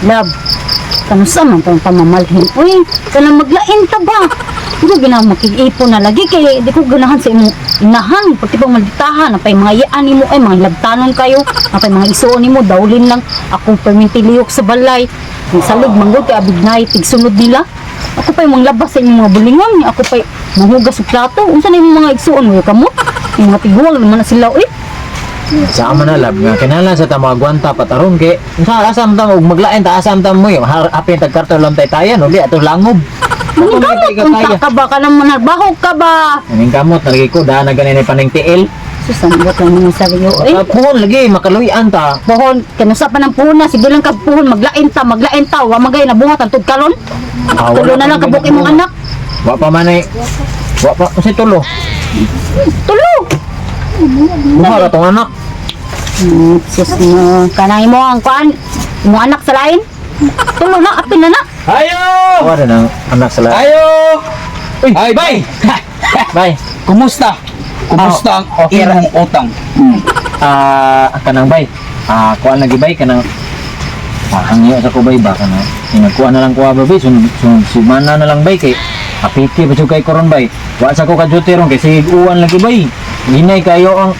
Love, kanusa man tong pamamalhin? Uy, kanang maglain ta ba? Di ko ganahan makig-ipon na lagi kay di ko ganahan sa imong inahan. Pati pang malditahan, napay mga iyaan nimo ay mga hilabtanon kayo, napay mga isuon nimo, dawlin lang akong permintiliyok sa balay. Ang salig manggod kay abignay tigsunod nila. Ako pa'y manglabas sa inyong mga bulingan, ako pa'y manghugas og plato. Unsa na imong mga igsuon mo kamo? Yung mga tiguang naman na sila, uy. Sa ama na lab nga kinahanglan sa ta magwanta patarong kay unsa asam ta og maglain ta asam ta mo hapin tag karton lang tay tayan uli ato langob. Maningkamot unta ka ba ka nang manarbahog ka ba? Aning kamot na lagi ko daan na ganin paning tiil. Susan, what lang mga sariyo, eh. Puhon lagi makaluy-an ta. Pohon, kanusa pa ng puhon na, sige lang ka puhon, maglain ta, maglain ta, wa magay nabuhat ang karon. Ah, Tulo wala na lang pa kabuk imong anak. Wa pa man ay wa pa unsay tulo. Tulo. Buha ra tong anak. Sus mo, kanang imo ang kuan, imong anak sa lain. Tulo na, apil na na. Ayo! Wa ra nang anak sa lain. Ayo! Uy. Ay, bay! Bay. Kumusta? Kumusta ang Ah, okay ra. imong utang? Ah, kanang bay. Ah, kuan lagi bay kanang hangyo sa ko bay ba kanang nagkuan na lang kuha ba bay sun, sun sumana na lang bay kay apiki ba jud kay koron bay. Wa sa ko ka duty ron kay sige uwan lagi bay. Hinay kayo ang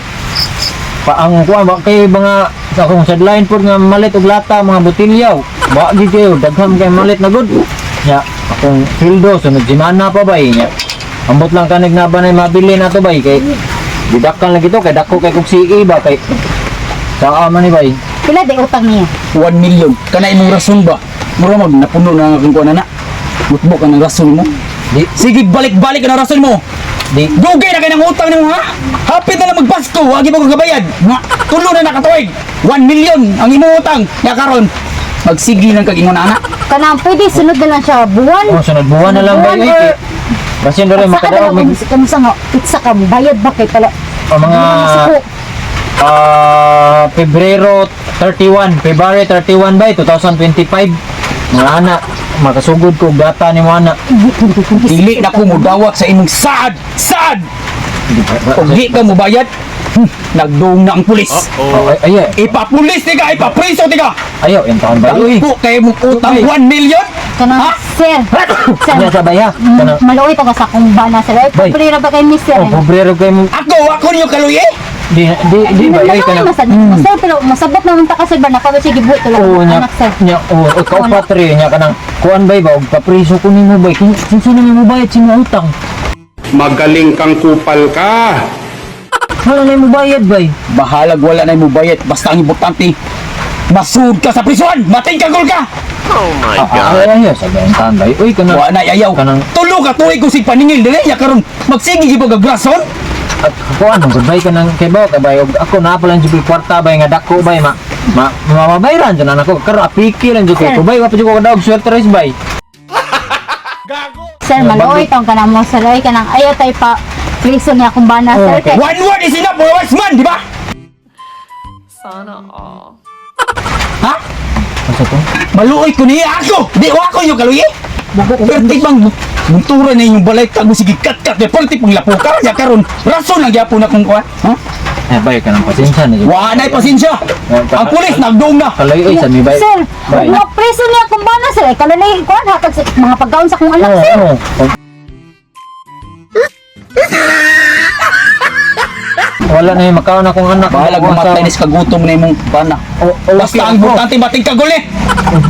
paang kuan ba kay mga sa akong sideline pod nga malit og lata mga botilyaw. Wa gid kayo daghan kay malit na gud. Nya akong sweldo sunod semana pa bay nya. Ambot lang kanig na ba na mabili na to bay kay didakan lagi to kay dako kay kog CE ba kay saa man ni bay. Pila day utang niya? 1 million. Kana imong rason ba? Mura mag napuno na ang akong kuan na. Mutbok ang rason mo. Di Sige, balik-balik ang rason mo. di Dugay na kay ng utang nimo ha? Hapit na lang magpasko, wagi mo kagabayad. Nga, tulo na nakatuig. 1 million ang imong utang. Nya karon, magsige lang kag ingon ana. Kanang pwede sunod na lang siya buwan. Oh, sunod buwan na lang bay. Buwan Ay, or kay basin dere Sa ka makadaog na mig kamusta nga pizza ka bayad ba kay pala? oh, mga Masuko. Pebrero 31, February 31 bay 2025. Mga anak, makasugod ko og data ni mo anak. Dili na ko modawat sa imong saad. Saad! Di ba- Kung di ka mobayad, nagduong na ang pulis. Oh, ay, ay, Ipapulis tika, ipapriso tika. ayaw, yung taon ba? Uy, Dagko kay mong utang Uy. 1 million. Kanang Ha? sir. Sir. Ano sa bay ha? Kanang, Maluoy to ka sa akong bana sir. Ay, Bay. pobre ra ba kay mister? oh, pobrero kay mo. Ako, ako niyo kaluy eh. Di, di, di ba? Ay, kanang, Sir, pero masabot naman ta ka sir ba nakawa siya gibuhat tulog Oo, nya, anak sir. nya, oh, ikaw patre, nya kanang, kuan bay ba, og papriso ko nimo bay, kung sino nimo bayad sa imong utang? Magaling kang kupal ka. Wala na mo bayad bay. Bahalag wala na mo bayad. Basta ang importante, masud ka sa prison. Matingkagol ka. Ah, ah, ay, ay, sa gayang taon bay. Uy, kanang, Wa na ayaw. Kanang- Tulo ka tuig ko sig paningil dili ya karon. Magsige gyud pag grason. At kuan ang goodbye ka nang kay ba kabay og ako na pala jud kwarta bay nga dako bay ma ma mamabayran jud na nako karon apiki lang jud ko bay wa pa jud ko kadaog swerte rice bay. Sir, maluoy tong kanang mo sir. Ay, kanang ayaw tay pa priso niya akong bana sir. Okay. Kay One word is enough for a wise man, di ba? Sana all. Ha? Unsa to? Maluoy ko niya ako. Di wa ako yung kaluy. Perti bang muntura na inyong balay kag sige kat-kat eh perti pang lapuka ya karon. Rason lang gyapon akong kuan. Ha? Eh bay kanang pasensya na jud. Wa na'y pasensya. Ang pulis nagduong na. Kaloy oy sa mi bay. Sir, Bay. mo priso niya akong bana sir. Ay kalalay kuan hatag sa mga pagkaon sa akong anak Oo, sir. oo. Wala na yung makaon akong anak. Bahalag mamatay ni sa kagutom na imong bana. Oh, oh, Basta ang importante mating kagol eh.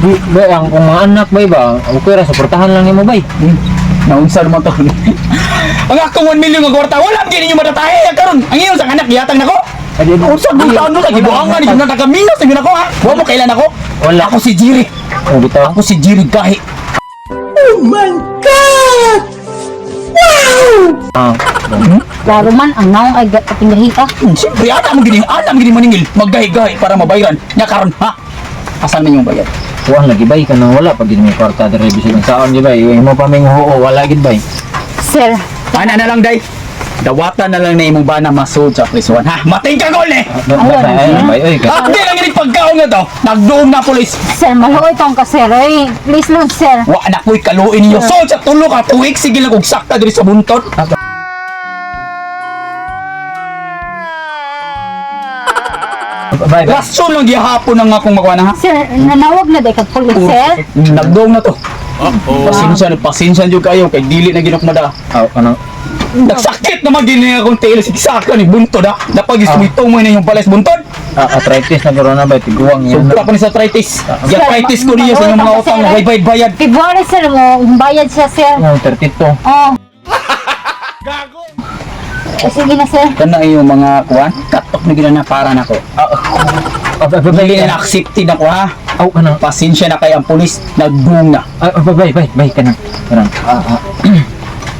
Di, bay, ang kung mga anak bay ba, okay ra suportahan lang nimo bay. Naunsa naman to. Ang akong 1 million nga kwarta, wala gyud ninyo matatahi ya karon. Ang iyon sa anak gihatag nako. Unsa taon mo gibuangan ni na kaminos ni nako ha. Wa mo kailan ako? Wala. Ako si Jiri. Oh, bitaw. Ako si Jiri Gahi. Ah, Klaro man ang naong ay katinggahi ka. Siyempre, ana mo gini, ana mo gini maningil, maggahi-gahi para mabayran. Nya karon ha. Asan man yung bayad? Kuan lagi bay kanang wala pag gid may kwarta diri bisag ang saon gid bay. Imo pa ming huo wala gid bay. Sir, Ana na lang day. Dawatan na lang na imong bana masud sa prisuan ha. Mating kagol eh. Bay bay bay oy ka. Akdi lang ini pagkaon nga to. Nagduong na pulis. Sir, maluoy tong ka sir. Ay, please lang sir. Wa na ko'y kaluin ninyo. So, sa tulo ka tuig, sige lang og sakta diri sa buntot. Bay, bay. Rason lang gihapon ang akong makuha na ha. Sir, nanawag na day kag pulis, sir. Nagdong na to. Pasensya na, pasensya jud kayo kay dili na ginukmada. Aw, kanang Nagsakit naman gini akong tail si Saka ni buntod ha. Napagis uh, na yung palas buntod. Arthritis na corona bay, tiguang yan. Sobra pa ni sa arthritis. Arthritis ko niya sa inyong mga utang way bayad bayad. February, sir, mo bayad siya, sir. Ang 32. Oh. Gago. Sige na, sir. Kana yung mga kuan, katok na gina na para nako. Bay, Dili na accepted ako ha. Aw, kanang Pasensya na kay ang pulis, nagdung na. Bay, bay, bay, kanang kanang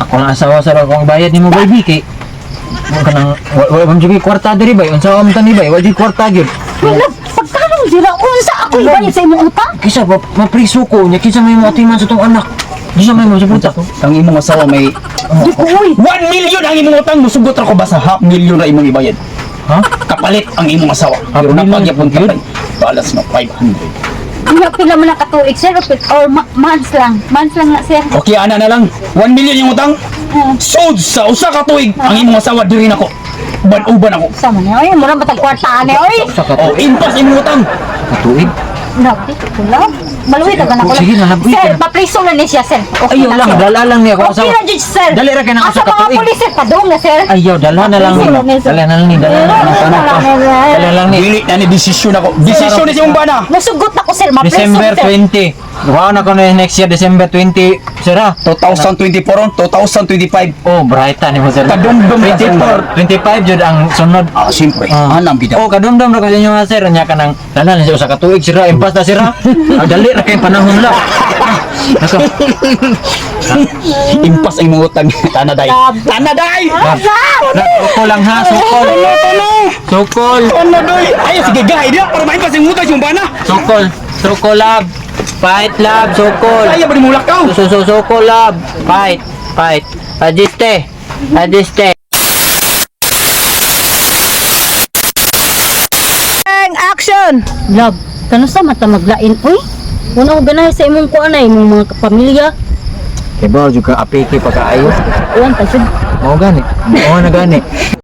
ako lang asawa sa akong bayad nimo bay kay kanang wala man jud kwarta diri bay, unsa man tani bay, wala jud kwarta gyud. Wala, pagkarong dira, unsa ako ibayad sa imong utang? Kisa ba mapriso ko nya, kinsa may mo sa tong anak? Kinsa may mo sa puta? Ang imong asawa may Di ko, uy. 1 million ang imong utang, musugot ra ko ba sa half million ra imong ibayad. Ha? Kapalit ang imong asawa. Half Pero million, napagyapon yun? ka balas na 500. Nga pila man nakatuig, sir, or months lang. Months lang na, sir. Okay, ana na lang. 1 million yung utang. Oo. Sold sa usa ka tuig ang imong asawa diri nako. Ban-uban ako. Sa man, oy, mura ba tag kwarta ani, oy? Sa Oh, katuig? impas imong utang. Katuig? Grabe, wala. Maluwi ta na ko. Sige na, labi Sir, ka na. papriso na ni siya, sir. Okay Ayaw na, lang, sir. dala lang niya ako Okay asawa. na, judge, sir. Dali ra kay nang Asa usa ka mga tuig. pulis, sir, padung na, sir. Ayaw, dala na lang ni. Papriso na, sir. Dala na lang ni, dala na lang. Dala lang ni. Dili na ni desisyon ako. Desisyon ni imong bana. Musugot na ko, sir. Mapriso, December sir. 20. Wow na ko na next year December 20. Sir ha? 2024 ron, 2025. Oh, brighta ni mo sir. Kadumdum ka, sir. 24, 25 jud ang sunod. Ah, siyempre. Ah. Anang bida. Oh, kadumdum ra ko sa inyo nga sir. Nya ka nang dala na siya usa ka tuig sir. Impas na sir ha. Ang dali ra kay panahon lang. Nako. Impas ang imong utang. Tana day. Tana day. Sukol lang ha, sukol. Sukol. Tana day. Ay, sige gay dia para maimpas imong utang sa imong bana. Sukol. Sukol lab. Fight lab, sukol. Kaya ba ni mo lakaw? Sukol lab. Fight, fight. Adiste. Adiste. Love, kanusa mata maglain, uy? Una ko ganahe sa imong kuan ay imong mga kapamilya. Kay ba jud ka apiki pagkaayo? Uwan pa jud. Mao gani. Mao na gani.